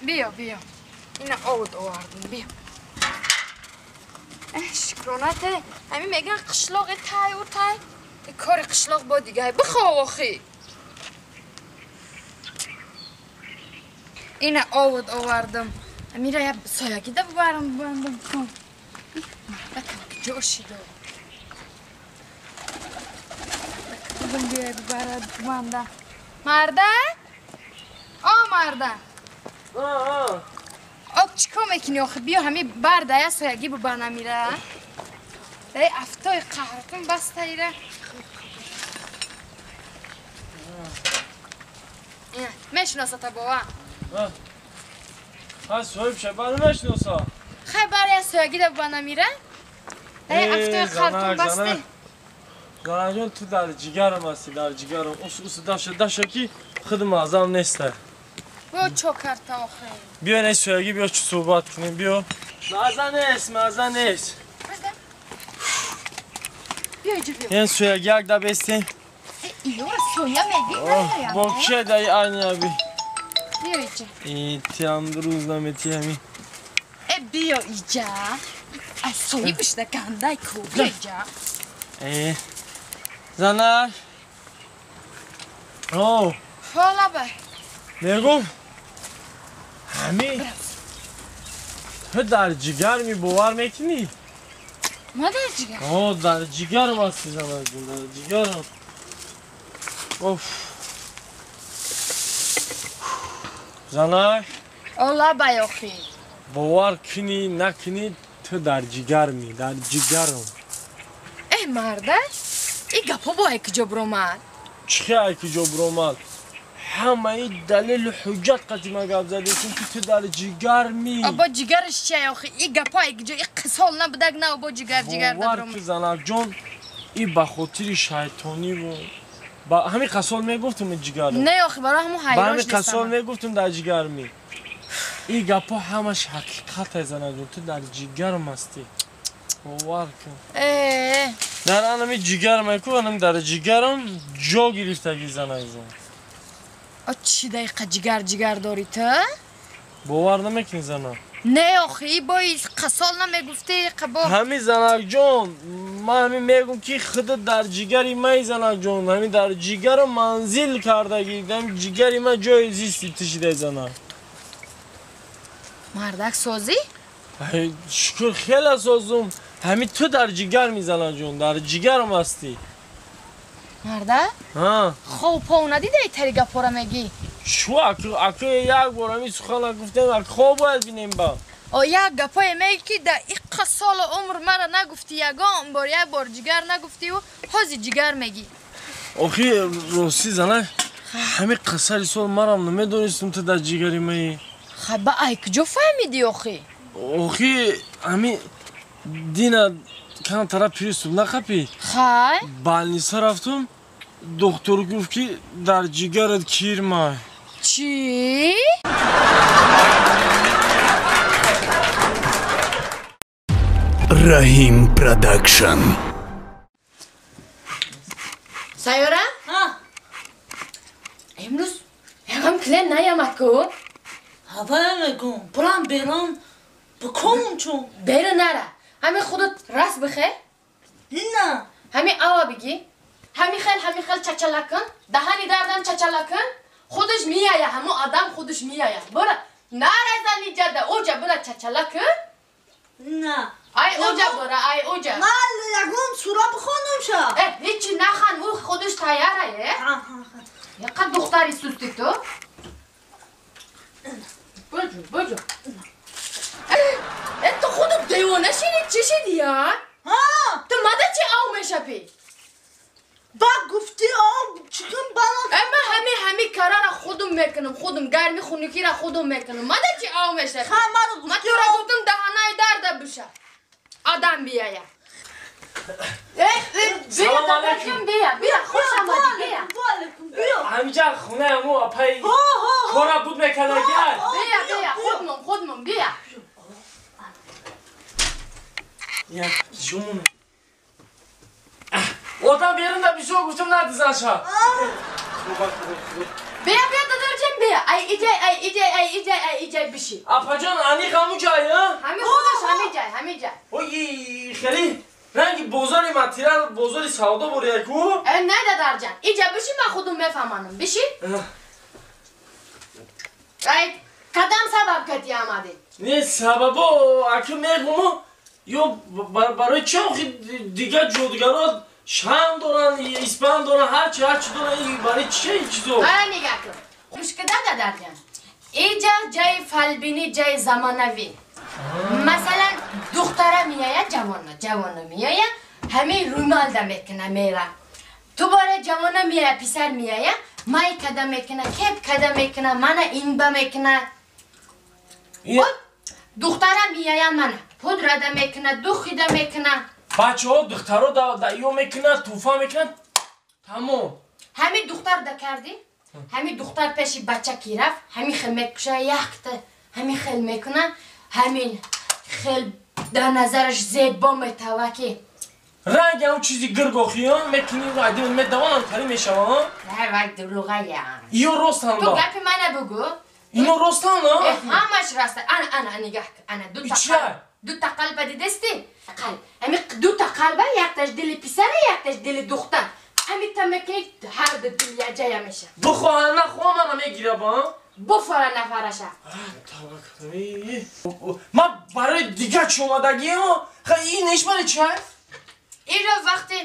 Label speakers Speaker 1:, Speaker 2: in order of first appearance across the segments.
Speaker 1: Биё, биё. Ина овод овардум, биё. Шукронате. Ҳамин меган қишлоқи тай у тай. Кори қишлоқ бо дигай. Бихов охи. Ина овод овардум. Амира я соягида бубарам бандам кун. Мардакам куҷо шидо? Биёй бубарад банда. Марда? О марда. Об чикор мекунӣ охи? Биё ҳами барда я соягӣ бубан амира. Эй афтои қаҳртун бастаира. Мешиносата бова?
Speaker 2: Ха соҳиб шабар мешиноса.
Speaker 1: Хай бар я соягида бубан амира. Эй афтои қаҳртун басте.
Speaker 2: Занаҷон ту дар ҷигарам ҳастӣ, дар ҷигарам. Ус даша даша ки худ маъзам неста.
Speaker 1: Биё чо карта охи.
Speaker 2: Биё не соягӣ, биё чӣ суҳбат кунем, биё. Маза нест, маза нест.
Speaker 1: Биё иҷо биё.
Speaker 2: Ин соягӣ як да бестем.
Speaker 1: Иёра соя мегӣ на.
Speaker 2: Бо кие даи айни аби?
Speaker 1: Биё иҷа.
Speaker 2: И тиам рӯз наметиами.
Speaker 1: Э биё иҷа. Ай сои бишда гандай ку. Биё иҷа.
Speaker 2: Э занак. О.
Speaker 1: Ҳола ба.
Speaker 2: Мегум. Ҳами. Ту дар ҷигар мебовар мекунӣ?
Speaker 1: Ма дар ҷигар?
Speaker 2: О, дар ҷигарам ҳасти занак ҷон, дар ҷигарам. Оф. Занак.
Speaker 1: Ола ба охи.
Speaker 2: Бовар кунӣ, накунӣ, ту дар ҷигар ми, дар ҷигарам.
Speaker 1: Э марда? И гапо бо ай куҷо биромад?
Speaker 2: Чӣ ай куҷо биромад? Ҳамаи далелу ҳуҷҷат қати ман гап задем, ки ту дар ҷигар ми.
Speaker 1: Або ҷигараш чи охи? И гапо ай куҷо? И қисол набудаг на або ҷигар ҷигар
Speaker 2: да биромад. Бовар ки занакҷон, и ба хотири шайтонӣ ба ҳамин қасол мегуфтум ҷигарам.
Speaker 1: Не охи, барои ҳамон ҳайрон
Speaker 2: Ба ҳамин қасол мегуфтум дар ҷигар ми. И гапо ҳамаш ҳақиқат ай занакҷон, ту дар ҷигарам ҳастӣ. Бовар кун.
Speaker 1: Э.
Speaker 2: Дар анами ҷигарам айку, анам дар ҷигарам ҷо гирифтаги занакҷон.
Speaker 1: О чӣ дақиқа ҷигар ҷигар дорӣ ту?
Speaker 2: Бовар намекунӣ зана?
Speaker 1: Не охи, бои қасол намегуфтӣ қабо.
Speaker 2: Ҳамин занакҷон, ман ҳамин мегум ки худат дар ҷигари май занакҷон, ҳамин дар ҷигарам манзил кардаги, ҳамин ҷигари ман ҷои зисти ту шидай зана.
Speaker 1: Мардак созӣ?
Speaker 2: Шукр хеле созум. Ҳамин ту дар ҷигар мизанаҷон, дар ҷигарам ҳастӣ.
Speaker 1: Марда?
Speaker 2: Ҳа.
Speaker 1: Хоб пов надидаи тари гапора мегӣ?
Speaker 2: Чу аку як бор ҳамин сухана гуфтем, ак хоб бояд бинем ба.
Speaker 1: О як гапое мегӣ ки дар иққа солу умр мара нагуфтӣ ягон бор, як бор ҷигар нагуфтиву ҳози ҷигар мегӣ.
Speaker 2: Охи ростӣ зана, ҳамин қасари сол марам намедонистум ту дар ҷигари маи.
Speaker 1: Хай ба ай куҷо фаҳмидӣ охи?
Speaker 2: Охи ҳамин дина кан тараф приступ нақапӣ.
Speaker 1: Хай.
Speaker 2: Больница рафтум, доктор гуфт ки дар ҷигарат кирмай.
Speaker 1: Чӣ?
Speaker 3: Раҳим Продакшн.
Speaker 1: Сайёра? Имрӯз ягон клиент наямад ку?
Speaker 4: Ҳавая мегум, бурам берун бикун чун.
Speaker 1: Берун нара. Ҳамин худат раст бихе?
Speaker 4: Ина.
Speaker 1: Ҳамин ава бигӣ. Ҳамин хел чачалакун, даҳани дардан чачалакун, худаш меяя, ҳамон адам худаш меяя. Бура нара зани ҷада, оҷа бура чачалакун.
Speaker 4: На.
Speaker 1: Ай оҷа бура, ай оҷа.
Speaker 4: Ман ягон сура бихонам ша.
Speaker 1: Э, ҳечи нахан, ӯ худаш тайяра, э? Яқа духтари сусти ту. Буҷу, буҷу. Э, ту худат девона шиди, чӣ шиди, я?
Speaker 4: Ҳа.
Speaker 1: Ту мада чӣ ав мешапӣ?
Speaker 4: Ба гуфти ав чикун бало.
Speaker 1: Э, ман ҳами карара худум мекунам, худум гарми хунукира худум мекунам. Мада чӣ ав мешапӣ?
Speaker 4: Ха, мара гуфти.
Speaker 1: Ман тура гуфтум даҳанаи дарда биша. Адам бияя. Э, бия дадашам бия, бия, хуш омадӣ, бия.
Speaker 2: Ҳамиҷа хонаи мо апаи кора буд мекардагиай.
Speaker 1: Бия, бия, худмон, худмон, бия.
Speaker 2: Як ҷон. Одам берун да бисёр гуфтум надизаша.
Speaker 1: Бия, бия, додарҷон, бия. Ай иҷай, ай иҷай, ай иҷай, ай иҷай, биши.
Speaker 2: Апаҷон, аниқ ҳамун ҷай, а?
Speaker 1: Ҳами худаш ҳами ҷай, ҳами ҷай.
Speaker 2: Ой, хеле ранги бозори материал, бозори савдо буря ку?
Speaker 1: Э, не дадарҷан. Иҷа биши, ман худум мефаҳманам. Биши? Ай, кадам сабаб кати омадӣ?
Speaker 2: Не, сабабо, аки мегуму, ё барои чи охи дигар ҷодугарот шам доранд, испан доранд, ҳарчи ҳарчи доранд, барои чи ин чизо?
Speaker 1: Ара нигоҳ кун. Гӯш кида дадарҷан. Иҷа ҷайи фалбинӣ, ҷайи замонавӣ. Масалан, духтара меояд, ҷавона, ҷавона меояд, ҳамин румалда мекуна, мера. Дубора ҷавона меояд, писар меояд, май када мекуна, кеп када мекуна, мана инба мекуна. Духтара меояд, мана пудрада мекуна, духида мекуна.
Speaker 2: Бачаҳо духтаро да ё мекунад, туфа мекунад, тамом.
Speaker 1: Ҳамин духтар да кардӣ? Ҳамин духтар пеши бача ки рафт, ҳамин хел мекуша, якта ҳамин хел мекуна, ҳамин хел дар назараш зебо метава ки.
Speaker 2: Ранг ҳамун чизи гирг охи, мекунӣ, айдин медавонам, тари мешава,
Speaker 1: а? Вай дурӯғая.
Speaker 2: Иё ростанд
Speaker 1: ба. Ту гапи мана бугӯ.
Speaker 2: Ино ростанд, а?
Speaker 1: Ҳамаш раста. Ана, ана, нигоҳ кун. Ана, дута қалб. Дута қалба дидасти? Қалб. Ҳамин дута қалба, якташ дили писара, якташ дили духтар. Ҳамин та мекунӣ, ҳар ду дил якҷая меша.
Speaker 2: Бихоҳа, нахоҳа, мана мегира ба,
Speaker 1: Буфора нафараша.
Speaker 2: Ман барои дигар чӣ омадагиам? Ин иш барои чи аст?
Speaker 1: Иро вақти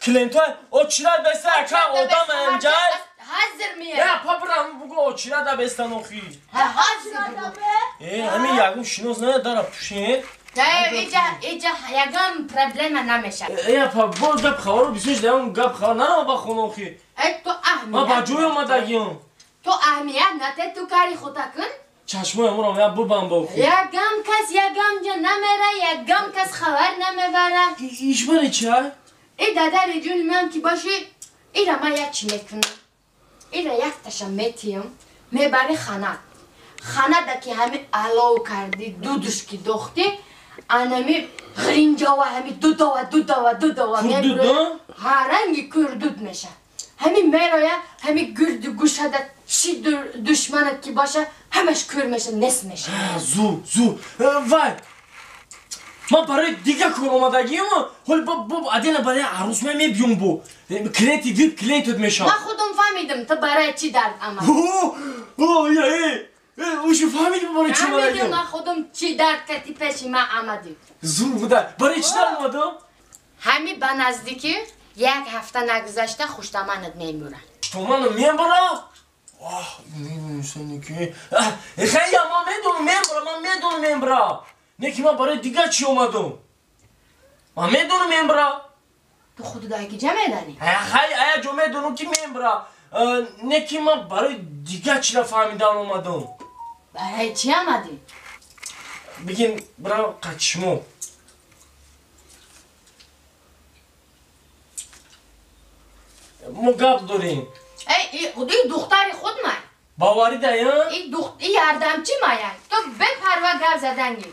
Speaker 2: клиентҳо очират беста, ака одам ҳамҷай.
Speaker 1: Ҳазир меяд.
Speaker 2: Я папрам бугу очират бестан охи.
Speaker 1: Ҳазир бугу.
Speaker 2: Э, ҳамин ягон шинос на дара пушед.
Speaker 1: Иҷа, иҷа ягон проблема намешавад.
Speaker 2: Э, па боз гап хабару бисёр даём гап хабар нарава ба хона охи.
Speaker 1: Э, ту аҳамият.
Speaker 2: Ман ба ҷой омадагиам.
Speaker 1: Ту аҳамият нате, ту кари хута кун.
Speaker 2: Чашмои амурам я бубам ба охи.
Speaker 1: Ягон кас ягон ҷо намера, ягон кас хабар намебара.
Speaker 2: Иш барои чи?
Speaker 1: Э, дадари ҷуни ман ки боши, ира ман як чи мекунам. Ира якташа метиям, мебари ханат. Ханада ки ҳами алов кардӣ, дудуш ки дохтӣ, анами ғиринҷова ҳами дудова, дудова, дудова мебура. Ҳа, ранги курдуд меша. Ҳами мероя, ҳами гирду гӯшада чи душманат ки боша, ҳамаш кур меша, нес меша.
Speaker 2: Зу, зу. Вай! Ман барои дигар кор омадагиам, ҳол бо адена барои арӯс ман мебиём бо. Клиенти вип клиентот мешавам.
Speaker 1: Ман худум фаҳмидам, ту барои чӣ дард омадӣ.
Speaker 2: О, я, э, ушу фаҳмидӣ барои чӣ омадагиам?
Speaker 1: Фаҳмидам ман худум чӣ дард кардӣ пеши ман омадӣ.
Speaker 2: Зур буда. Барои чӣ дард омадам?
Speaker 1: Ҳами ба наздикӣ як ҳафта нагузашта хуштаманат мемурад.
Speaker 2: Хуштаманам мемурад? Оҳ, медонистам ки. Хеле ман медонам мемурад, ман медонам мемурад. Не ки ман барои дигар чӣ омадам? Ман медонам мемурад.
Speaker 1: Ту худат ки ҷа медонӣ?
Speaker 2: Хай, ая ҷо медонам ки мемурад. Не ки ман барои дигар чиро фаҳмидан омадам.
Speaker 1: Барои чӣ омадӣ?
Speaker 2: Бигин, бирав қачмо. Мо гап дорем.
Speaker 1: Эй, ин духтари худ май.
Speaker 2: Боварӣ дая?
Speaker 1: Ин ярдамчи мая. Ту бепарво гап задан гир.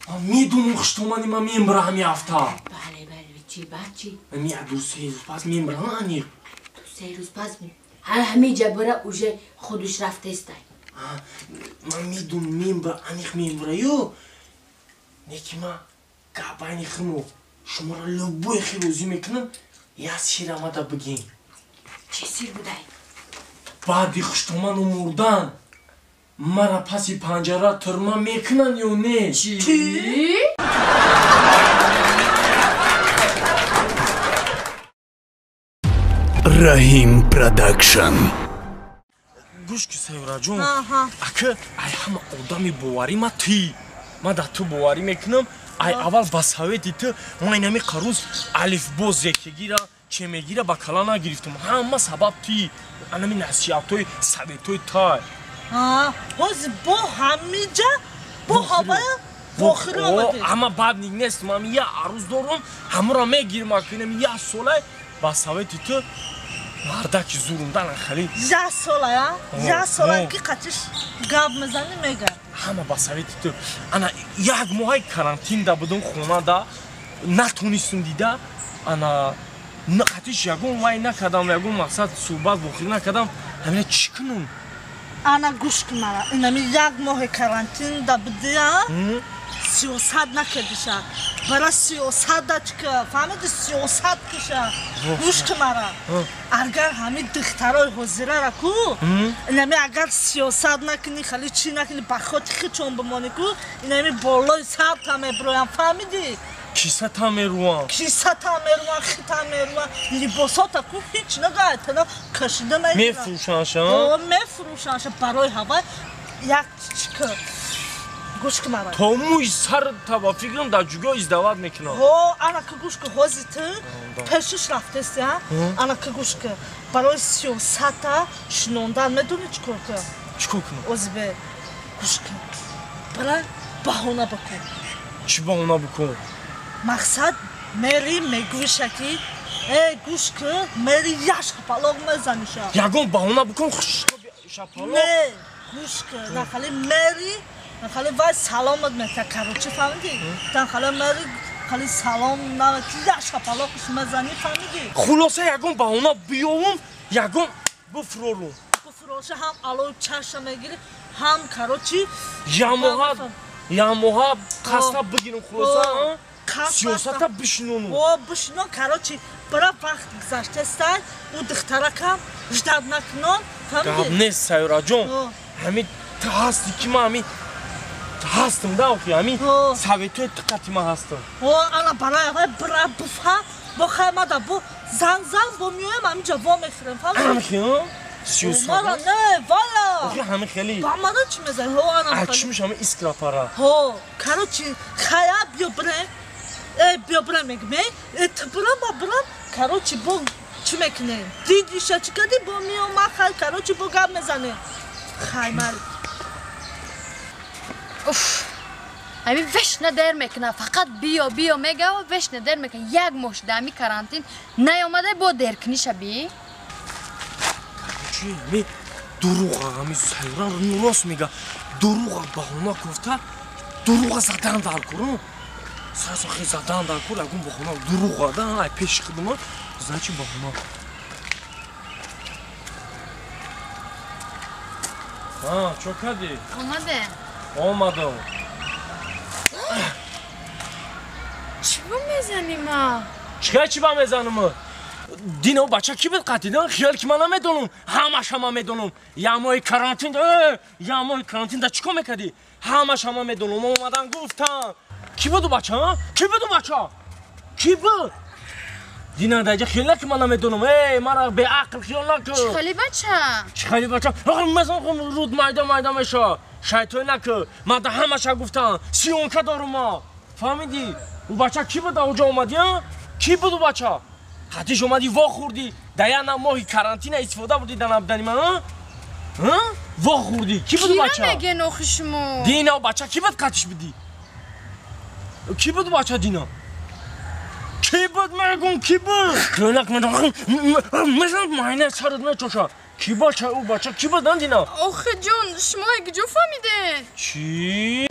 Speaker 2: Ман медонам хуштомани ман мембра ҳами ҳафта.
Speaker 1: Бале, бале, чӣ, баъд чӣ?
Speaker 2: Ами як ду се рӯз пас мембра, аниқ.
Speaker 1: Ду се рӯз пас ҳами ҷабора уже худуш рафтестай.
Speaker 2: Ман медонам мембра, аниқ мембра, ё. Не ки ман гап байни хумо шуморо любой хел розӣ мекунам, як сир омада бигин.
Speaker 1: Чӣ сир будай?
Speaker 2: Баъди хуштоману мурдан мара паси панҷара тюрма мекунанд ё не?
Speaker 1: Чӣ?
Speaker 3: Раҳим Продакшн.
Speaker 2: Гӯш ки Сайёраҷон, ака ай ҳама одами боварӣ ма тӣ. Ман дар ту боварӣ мекунам. Ай аввал ба совети ту ман инами қарӯз алифбо зекегира чемегира ба кала нагирифтам. Ҳама сабаб тӣ. Анами насиҳатҳои советҳои тай.
Speaker 4: Ҳозир бо ҳамиҷа бо ҳавая вохирӣ омадӣ.
Speaker 2: Ама бадник нест. Ман як арӯз дорам, ҳамаро мегирам акинам як сола ба совети ту мардаки зурумдан хеле.
Speaker 4: Як сола, як сола ки қатиш гап мезанӣ мегардӣ.
Speaker 2: Ҳама ба совети ту. Ана як моҳаи карантинда будам хонада, натонистам дида, ана қатиш ягон вай накардам, ягон мақсад суҳбат вохирӣ накардам. Ҳамина чӣ кунам?
Speaker 4: Ана гӯш кун мара. Инами як моҳи карантин да бидия. Сиёсат накардиша. Бара сиёсат да чика. Фаҳмиди сиёсат киша. Гӯш кун мара. Агар ҳами духтарои ҳозирара ку, инами агар сиёсат накунӣ, хали чӣ накунӣ, ба хоти хичон бимонӣ ку, инами болои сарта мебироям, фаҳмидӣ?
Speaker 2: Кисата меруам.
Speaker 4: Кисата меруам, хита меруам. Либосота ку ҳеч нагайтана кашида мегирам.
Speaker 2: Мефурӯшанша?
Speaker 4: О, мефурӯшанша барои ҳавай як чика. Гӯш кун мара.
Speaker 2: То мӯи сарта ба фикрам дар ҷугоҳ издават мекунам.
Speaker 4: Ҳо, ана ка гӯш кун, ҳози ту пешиш рафтеси, а? Ана ка гӯш кун. Барои сиёсата шинондан медонӣ чӣ кор кун?
Speaker 2: Чӣ кор кунам?
Speaker 4: Ози бе гӯш кун. Бара баҳона бикун.
Speaker 2: Чӣ баҳона бикун?
Speaker 4: Мақсад мери мегӯиша ки э гӯш кун, мери як шапалоқ мезаниша.
Speaker 2: Ягон баҳона бикун, шапалоқ?
Speaker 4: Не, гӯш кун, нахали мери нахали вай саломат мета, короче, фаҳмидӣ? Нахали мери хали салом намети, як шапалоқш мезанӣ, фаҳмидӣ?
Speaker 2: Хулоса ягон баҳона биёвум, ягон буфурорум.
Speaker 4: Буфуроша ҳам алои чаша мегирӣ, ҳам короче
Speaker 2: ямоҳа қасда бигирам, хулоса. Сиёсата бишинону.
Speaker 4: О, бишинон, короче, бара вақт гузаштастай, ӯ духтаракам ждат накунон, фаҳмидӣ?
Speaker 2: Гап нест, Сайёраҷон. Ҳамин ту ҳасти ки ман ҳамин ҳастам да охи, ҳамин советҳои ту қати ман ҳастам.
Speaker 4: О, ана барои аввал бира буфа, бо хаймада бо зан зан бо меоям ҳаминҷа во мехӯрем, фаҳмидӣ?
Speaker 2: Ҳамин сиёсат.
Speaker 4: Мара не, вала.
Speaker 2: Охи ҳамин хеле.
Speaker 4: Ба мара чӣ мезанӣ? Ҳо, ана
Speaker 2: хеле. Чӣ мешавам искра пара?
Speaker 4: Ҳо, короче, хая биё бирем. Э, биё бирем мегӯм, э, ту бирам, ма бирам, короче, бо чӣ мекунем? Дидиша чӣ кардӣ, бо меом, ма хай, короче, бо гап мезанем. Хай, мар.
Speaker 1: Уф, ҳамин вешна дер мекунад, фақат биё, биё мегава, вешна дер мекунад. Як моҳ шуда ҳамин карантин наёмада, бо деркуниша би.
Speaker 2: Короче, ҳамин дурӯға, ҳамин Сайёра рост мега, дурӯға баҳона гуфта, дурӯға задан дар кор. Сасохи задан дар кор, ягон баҳона дурӯға да, ай пеши худма, значит баҳона. А, чо кардӣ?
Speaker 1: Омаде.
Speaker 2: Омадам.
Speaker 1: Чӣ ба мезанӣ ма?
Speaker 2: Чӣ чӣ ба мезанам? Дино бача ки буд қатидан? Хиёл ки ман намедонам, ҳамаш ҳама медонам. Як моҳи карантин, як моҳи карантин да чӣ кор мекардӣ? Ҳамаш ҳама медонам. Омадан гуфтам. Ки буд бача? Ки буд бача? Ки буд? Дина даҷа хиёл наки ман намедонам. Эй, мара беақл хиёл накун.
Speaker 1: Чӣ хели бача?
Speaker 2: Чӣ хели бача? Мезан руд майда майда меша. Шайтон наку. Ман да ҳамаша гуфтам. Сиёнка дорум ма. Фаҳмидӣ? Ӯ бача ки буд оҷа омадӣ? Ки буд ӯ бача? Қатиш омадӣ во хӯрдӣ. Да як моҳи карантина истифода бурдӣ да набудани ман? Во хӯрдӣ. Ки буд ӯ бача?
Speaker 1: Кира мегӯен охи шумо?
Speaker 2: Дина ӯ бача ки буд қатиш будӣ? Ки буд бача Дина? Ки буд мегум, ки буд? Хиёнак мезанам майна сарат мечоша. Ки бача ӯ бача ки буд Дина?
Speaker 1: Охи ҷон, шумо як ҷо фаҳмидед?
Speaker 2: Чӣ?